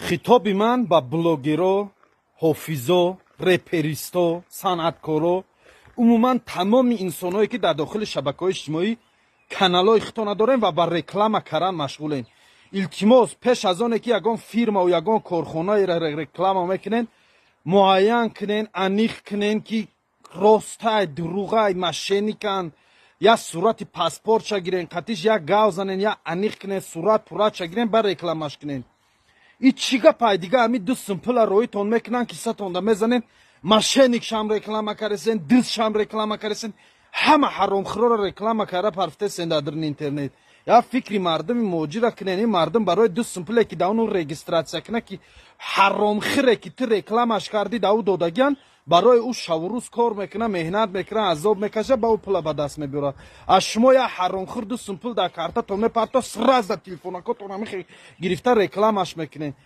Хитоби ман ба блогеро, ҳофизо, реперисто, санъаткоро, умуман тамоми инсонҳое, ки дар дохили шабакаҳои иҷтимоӣ каналҳои худтона дорем ва ба реклама кардан машғулем: илтимос, пеш аз оне ки ягон фирмаву ягон корхонаеро реклама мекунен, муайян кунен, аниқ кунен, ки ростай, дурӯғай, мошенниканд. Як сурати паспортша гирен, қатиш як гав занен, як аниқ кунен, сурат пурратша гирен, ба рекламаш кунен. И чӣ гапай дига? Ҳами 2 сум пула роитон мекунанд, кисатонда мезанен, мошенникшам реклама каресен, дизшам реклама каресен, ҳама ҳаромхӯрора реклама карда парфтесен дар даруни интернет. Я фикри мардуми муҳоҷира кунен. Ин мардум барои 2 сум пуле, ки да уну регистрация кунад, ки ҳаромхире, ки ту рекламаш кардӣ, да ӯ додагиан, барои ӯ шаву рӯз кор мекунад, меҳнат мекунад, азоб мекашад, ба ӯ пула ба даст мебиёрад. Аз шумо як ҳаромхӯр 2 сум пул дар картатон мепарто, сразу телефонакотон ҳамихе гирифта рекламаш мекунед.